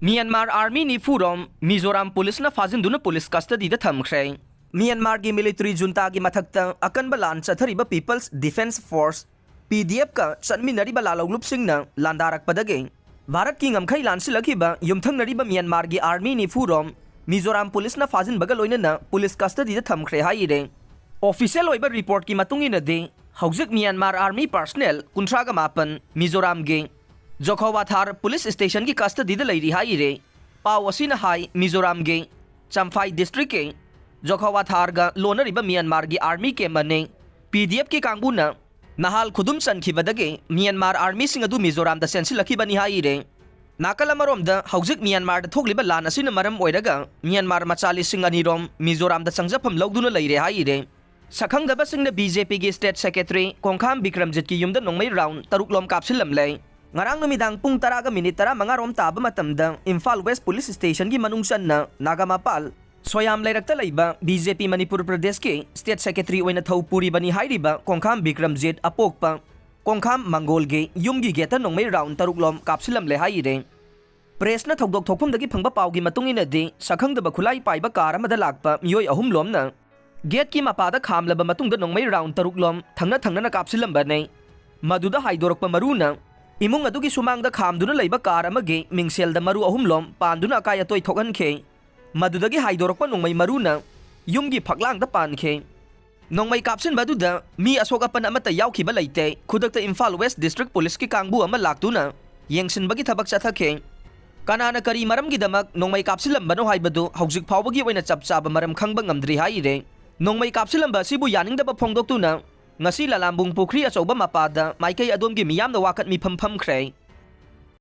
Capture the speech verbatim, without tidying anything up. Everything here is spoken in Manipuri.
ꯃ꯭ꯌꯥꯟꯃꯥꯔ ꯑꯥꯔꯃꯤ ꯅꯤꯐꯨꯔꯣꯝ ꯃꯤꯖꯣꯔꯥꯝ ꯄꯨꯂꯤꯁꯅ ꯐꯥꯖꯤꯟꯗꯨꯅ ꯄꯨꯂꯤꯁ ꯀꯁꯇꯗꯤꯗ ꯊꯝꯈ꯭ꯔꯦ꯫ ꯃ꯭ꯌꯥꯟꯃꯥꯔꯒꯤ ꯃꯤꯂꯤꯇꯔꯤ ꯖꯨꯟꯇꯥꯒꯤ ꯃꯊꯛꯇ ꯑꯀꯟꯕ ꯂꯥꯟ ꯆꯠꯊꯔꯤꯕ ꯄꯤꯄꯜꯁ ꯗꯤꯐꯦꯟꯁ ꯐꯣꯔꯁ, ꯄꯤ ꯗꯤ ꯑꯦꯐꯀ ꯆꯠꯃꯤꯟꯅꯔꯤꯕ ꯂꯥꯜꯍꯧꯂꯨꯞꯁꯤꯡꯅ ꯂꯥꯟꯗꯥꯔꯛꯄꯗꯒꯤ ꯚꯥꯔꯠꯀꯤ ꯉꯝꯈꯩ ꯂꯥꯟꯁꯤꯜꯂꯛꯈꯤꯕ ꯌꯨꯝꯊꯪꯅꯔꯤꯕ ꯃ꯭ꯌꯥꯟꯃꯥꯔꯒꯤ ꯑꯥꯔꯃꯤ ꯅꯤꯐꯨꯔꯣꯝ ꯃꯤꯖꯣꯔꯥꯝ ꯄꯨꯂꯤꯁꯅ ꯐꯥꯖꯤꯟꯕꯒ ꯂꯣꯏꯅꯅ ꯄꯨꯂꯤꯁ ꯀꯁꯇꯗꯤꯗ ꯊꯝꯈ꯭ꯔꯦ ꯍꯥꯏꯔꯦ꯫ ꯑꯣꯐꯤꯁꯤꯌꯦꯜ ꯑꯣꯏꯕ ꯔꯤꯄꯣꯔꯠꯀꯤ ꯃꯇꯨꯡ ꯏꯟꯅꯗꯤ, ꯍꯧꯖꯤꯛ ꯃ꯭ꯌꯥꯟꯃꯥꯔ ꯑꯥꯔꯃꯤ ꯄꯔꯁꯅꯦꯜ ꯀꯨꯟꯊ꯭ꯔꯥꯒ ꯃꯥꯄꯟ ꯃꯤꯖꯣꯔꯥꯝꯒꯤ ꯖꯣꯈꯣꯋꯥꯊꯥꯔ ꯄꯨꯂꯤꯁ ꯁ꯭ꯇꯦꯁꯟꯒꯤ ꯀꯁꯇꯗꯤꯗ ꯂꯩꯔꯤ ꯍꯥꯏꯔꯦ꯫ ꯄꯥꯎ ꯑꯁꯤꯅ ꯍꯥꯏ, ꯃꯤꯖꯣꯔꯥꯝꯒꯤ ꯆꯝꯐꯥꯏ ꯗꯤꯁꯇ꯭ꯔꯤꯛꯀꯤ ꯖꯣꯈꯣꯋꯥꯊꯥꯔꯒ ꯂꯣꯟꯅꯔꯤꯕ ꯃ꯭ꯌꯥꯟꯃꯥꯔꯒꯤ ꯑꯥꯔꯃꯤ ꯀꯦꯝ ꯑꯅꯤ ꯄꯤ ꯗꯤ ꯑꯦꯐꯀꯤ ꯀꯥꯡꯕꯨꯅ ꯅꯍꯥꯜ ꯈꯨꯗꯨꯝ ꯆꯟꯈꯤꯕꯗꯒꯤ ꯃ꯭ꯌꯥꯟꯃꯥꯔ ꯑꯥꯔꯃꯤꯁꯤꯡ ꯑꯗꯨ ꯃꯤꯖꯣꯔꯥꯝꯗ ꯆꯦꯟꯁꯤꯜꯂꯛꯈꯤꯕꯅꯤ ꯍꯥꯏꯔꯦ꯫ ꯅꯥꯀꯜ ꯑꯃꯔꯣꯝꯗ, ꯍꯧꯖꯤꯛ ꯃ꯭ꯌꯥꯟꯃꯥꯔꯗ ꯊꯣꯛꯂꯤꯕ ꯂꯥꯟ ꯑꯁꯤꯅ ꯃꯔꯝ ꯑꯣꯏꯔꯒ ꯃ꯭ꯌꯥꯟꯃꯥꯔ ꯃꯆꯥ ꯂꯤꯁꯤꯡ ꯑꯅꯤ ꯔꯣꯝ ꯃꯤꯖꯣꯔꯥꯝꯗ ꯆꯪꯖꯐꯝ ꯂꯧꯗꯨꯅ ꯂꯩꯔꯦ ꯍꯥꯏꯔꯦ꯫ ꯁꯛꯈꯪꯗꯕꯁꯤꯡꯅ ꯕꯤ ꯖꯦ ꯄꯤꯒꯤ ꯁ꯭ꯇꯦꯠ ꯁꯦꯀ꯭ꯔꯦꯇꯔꯤ ꯀꯣꯡꯈꯥꯝ ꯕꯤꯀ꯭ꯔꯝꯖꯤꯠꯀꯤ ꯌꯨꯝꯗ ꯅꯣꯡꯃꯩ ꯔꯥꯎꯟ ꯇꯔꯨꯛ ꯂꯣꯝ ꯀꯥꯞꯁꯤꯜꯂꯝꯂꯦ꯫ ꯉꯔꯥꯡ ꯅꯨꯃꯤꯗꯥꯡ ꯄꯨꯡ ꯇꯔꯥꯒ ꯃꯤꯅꯤꯠ ꯇꯔꯥꯃꯉꯥ ꯔꯣꯝ ꯇꯥꯕ ꯃꯇꯝꯗ ꯏꯝꯐꯥꯜ ꯋꯦꯁ ꯄꯨꯂꯤꯁ ꯁ꯭ꯇꯦꯁꯟꯒꯤ ꯃꯅꯨꯡ ꯆꯟꯅ ꯅꯥꯒꯥꯃꯄꯥꯜ ꯁꯣꯌꯥꯝ ꯂꯩꯔꯛꯇ ꯂꯩꯕ ꯕꯤ ꯖꯦ ꯄꯤ ꯃꯅꯤꯄꯨꯔ ꯄ꯭ꯔꯗꯦꯁꯀꯤ ꯁ꯭ꯇꯦꯠ ꯁꯦꯀ꯭ꯔꯦꯇꯔꯤ ꯑꯣꯏꯅ ꯊꯧ ꯄꯨꯔꯤꯕꯅꯤ ꯍꯥꯏꯔꯤꯕ ꯀꯣꯡꯈꯥꯝ ꯕꯤꯀ꯭ꯔꯝꯖꯤꯠ ꯑꯄꯣꯛꯄ ꯀꯣꯡꯈꯥꯝ ꯃꯪꯒꯣꯜꯒꯤ ꯌꯨꯝꯒꯤ ꯒꯦꯠꯇ ꯅꯣꯡꯃꯩ ꯔꯥꯎꯟ ꯇꯔꯨꯛ ꯂꯣꯝ ꯀꯥꯞꯁꯤꯜꯂꯝꯂꯦ ꯍꯥꯏꯔꯦ꯫ ꯄ꯭ꯔꯦꯁꯅ ꯊꯧꯗꯣꯛ ꯊꯣꯛꯐꯝꯗꯒꯤ ꯐꯪꯕ ꯄꯥꯎꯒꯤ ꯃꯇꯨꯡ ꯏꯟꯅꯗꯤ, ꯁꯛꯈꯪꯗꯕ ꯈꯨꯠꯂꯥꯏ ꯄꯥꯏꯕ ꯀꯥꯔ ꯑꯃꯗ ꯂꯥꯛꯄ ꯃꯤꯑꯣꯏ ꯑꯍꯨꯝ ꯂꯣꯝꯅ ꯒꯦꯠꯀꯤ ꯃꯄꯥꯗ ꯈꯥꯝꯂꯕ ꯃꯇꯨꯡꯗ ꯅꯣꯡꯃꯩ ꯔꯥꯎꯟ ꯇꯔꯨꯛ ꯂꯣꯝ ꯊꯪꯅ ꯊꯪꯅꯅ ꯀꯥꯞꯁꯤꯜꯂꯝꯕꯅꯤ꯫ ꯃꯗꯨꯗ ꯍꯥꯏꯗꯣꯔꯛꯄ ꯃꯔꯨꯅ ꯏꯃꯨꯡ ꯑꯗꯨꯒꯤ ꯁꯨꯃꯥꯡꯗ ꯈꯥꯝꯗꯨꯅ ꯂꯩꯕ ꯀꯥꯔ ꯑꯃꯒꯤ ꯃꯤꯡꯁꯦꯜꯗ ꯃꯔꯨ ꯑꯍꯨꯝ ꯂꯣꯝ ꯄꯥꯟꯗꯨꯅ ꯑꯀꯥꯏ ꯑꯇꯣꯏ ꯊꯣꯛꯍꯟꯈꯤ꯫ ꯃꯗꯨꯗꯒꯤ ꯍꯥꯏꯗꯣꯔꯛꯄ ꯅꯣꯡꯃꯩ ꯃꯔꯨꯅ ꯌꯨꯝꯒꯤ ꯐꯛꯂꯥꯡꯗ ꯄꯥꯟꯈꯤ꯫ ꯅꯣꯡꯃꯩ ꯀꯥꯞꯁꯤꯟꯕ ꯑꯗꯨꯗ ꯃꯤ ꯑꯁꯣꯛ ꯑꯄꯟ ꯑꯃꯠꯇ ꯌꯥꯎꯈꯤꯕ ꯂꯩꯇꯦ꯫ ꯈꯨꯗꯛꯇ ꯏꯝꯐꯥꯜ ꯋꯦꯁ ꯗꯤꯁꯇ꯭ꯔꯤꯛ ꯄꯨꯂꯤꯁꯀꯤ ꯀꯥꯡꯕꯨ ꯑꯃ ꯂꯥꯛꯇꯨꯅ ꯌꯦꯡꯁꯤꯟꯕꯒꯤ ꯊꯕꯛ ꯆꯠꯊꯈꯤ꯫ ꯀꯅꯥꯅ ꯀꯔꯤ ꯃꯔꯝꯒꯤꯗꯃꯛ ꯅꯣꯡꯃꯩ ꯀꯥꯞꯁꯤꯜꯂꯝꯕꯅꯣ ꯍꯥꯏꯕꯗꯨ ꯍꯧꯖꯤꯛ ꯐꯥꯎꯕꯒꯤ ꯑꯣꯏꯅ ꯆꯞ ꯆꯥꯕ ꯃꯔꯝ ꯈꯪꯕ ꯉꯝꯗ꯭ꯔꯤ ꯍꯥꯏꯔꯦ꯫ ꯅꯣꯡꯃꯩ ꯀꯥꯞꯁꯤꯜꯂꯝꯕ ꯑꯁꯤꯕꯨ ꯌꯥꯅꯤꯡꯗꯕ ꯐꯣꯡꯗꯣꯛꯇꯨꯅ ꯉꯁꯤ ꯂꯂꯥꯝꯕꯨꯡ ꯄꯨꯈ꯭ꯔꯤ ꯑꯆꯧꯕ ꯃꯄꯥꯗ ꯃꯥꯏꯀꯩ ꯑꯗꯣꯝꯒꯤ ꯃꯤꯌꯥꯝꯅ ꯋꯥꯀꯠ ꯃꯤꯐꯝ ꯐꯝꯈ꯭ꯔꯦ꯫